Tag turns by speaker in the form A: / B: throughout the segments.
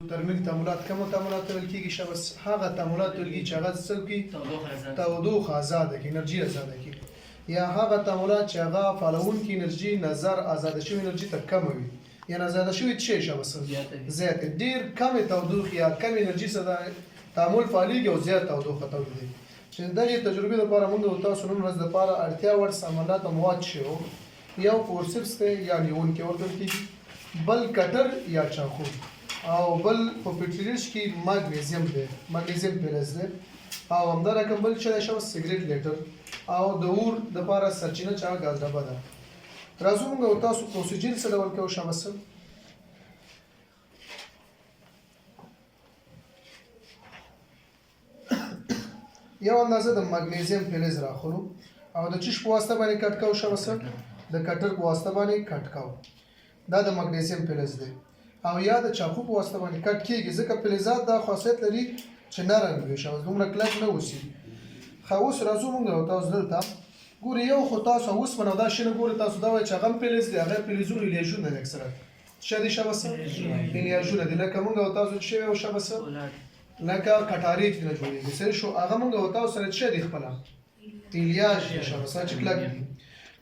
A: ترمیک تعاملات کوم تعاملات ویل کیږي؟ شابس، هغه تعاملات ویل کیږي چې هغه څه کوي؟ تودوخه آزاده کړي، انرژي آزاده کړي، یا هغه تعاملات چې هغه فعالوونکي انرژي نظر آزاده شوې انرژي ته کمه وي، یعنی آزاده شوې څه شي شابس زیاته، ډیر کمې تودوخې یا کمې انرژي سره تعامل فعالیږي او زیات تودوخه تولیدوي. چې دغې تجربې لپاره موږ او تاسو نن ورځ لپاره اړتیا وړ سامانات او مواد شو، یو فورسپس دی یا نیونکی ورته کیږي، بل کټر یا چاقو، او بل په پټری ډش کې مګنیزیم دی، مګنیزیم فلز دی، او همدا رقم بل چې دی شو سګریټ لیټر، او د اور دپاره سرچینه چې هغه ګاز ډبه ده. راځو موږ او تاسو پروسیجر څه ډول کوو شابه. یو اندازه د مګنیزیم فلز راخلو او د چش په واسطه باندې کټ کاو شابه، د کټر په واسطه باندې کټ کاو. دا د مګنیزیم فلز دی او یا د چاقو په واسطه باندې کټ کیږي، ځکه فلزات دا خاصیت لري چې نرم وي شابه، دومره کلک نه اوسي. ښه، اوس راځو موږ او تاسو دلته ګوري، یو خو تاسو اوسپنه او دا شی نه ګوري، تاسو دا وایي چې هغه هم فلز دی. هغه فلزونه لیژونه دي، اکثرا څه دي شابه؟ لیاژونه دي، لکه موږ او تاسو چې وایو شابه، لکه کټارې چې نه جوړېږي. صحیح شو؟ هغه موږ او تاسو سره څه دي؟ خپله ایلیاژ دي شابه، چې کلک دي.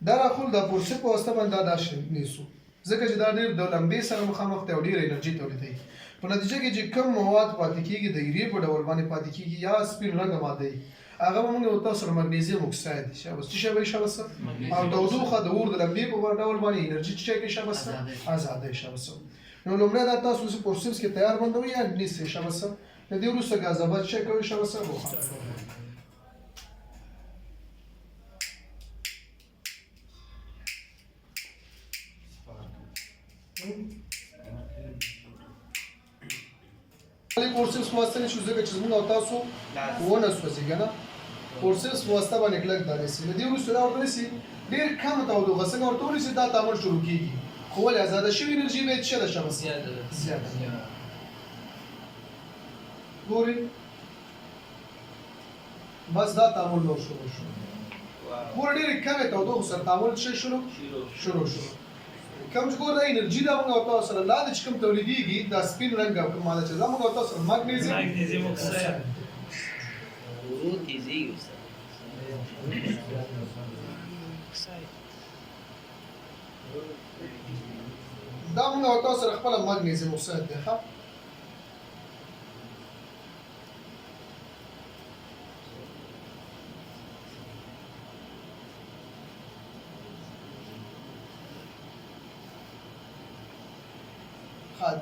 A: دا راخول د پورسې په واسطه باندې دا داسې نیسو، ځکه چې دا ډېر د لمبې سره مخامخ دی او ډېر انرژي تولیدوي. په نتیجه کې چې کوم مواد پاتې کېږي، د ایرې په ډول باندې پاتې کېږي یا سپین رنګه ماده وي، هغه به موږ او تاسو سره مګنیزیم اکساید دي شابه. څه شی به شابه؟ او تودوخه د اور د لمبې په ډول باندې انرژي چې کې شابه ازاده شابه. نو لومړی دا تاسو چې پروسس کې تیار بندوي یا نیسئ شابه، د دې وروسته ګازاباد چې کوي شابه روښانه کوي. فورسپس په واسطه نشو، ځکه چې زموږ او تاسو ونه سوځي که نه. فورسپس په واسطه باندې کلک دا نیسي. له دې وروسته دا ورته نیسي، ډېر کم تودوخه څنګه ورته ونیسي، دا تعامل شروع کېږي، خو ولې ازاده شوې انرژي به یې څه ده شابه؟ زیاته ده. ګورئ، بس دا تعامل نور شروع شو. ګوره، ډېرې کمې تودوخې سره تعامل څه شروع شو. کوم چې ګوره دا انرژي دا موږ او تاسو سره لاندې چې کوم تولیدېږي، دا سپین رنګ کوم ماده چې دا موږ او تاسو سره مګنیزیم
B: اکساید ورو تیزیږي استاد.
A: دا موږ او تاسو سره خپله مګنیزیم اکساید دی. ښه،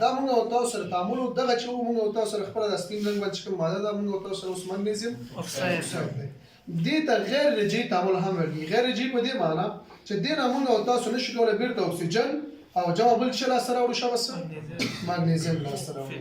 A: دا موږ او تاسو سره تعامل دغه چې موږ او تاسو سره خپل د سپین رنګ باندې کوم ماده ده، موږ او تاسو سره اوس مګنیزیم
B: اکساید
A: دی. دې ته غیر رجعي تعامل هم ویل کېږي. غیر رجعي په دې معنی چې دې نه موږ او تاسو نشو کولی بیرته اکسیجن او جمع بل څه لاسته راوړو شابه، څه مګنیزیم لاسته راوړو.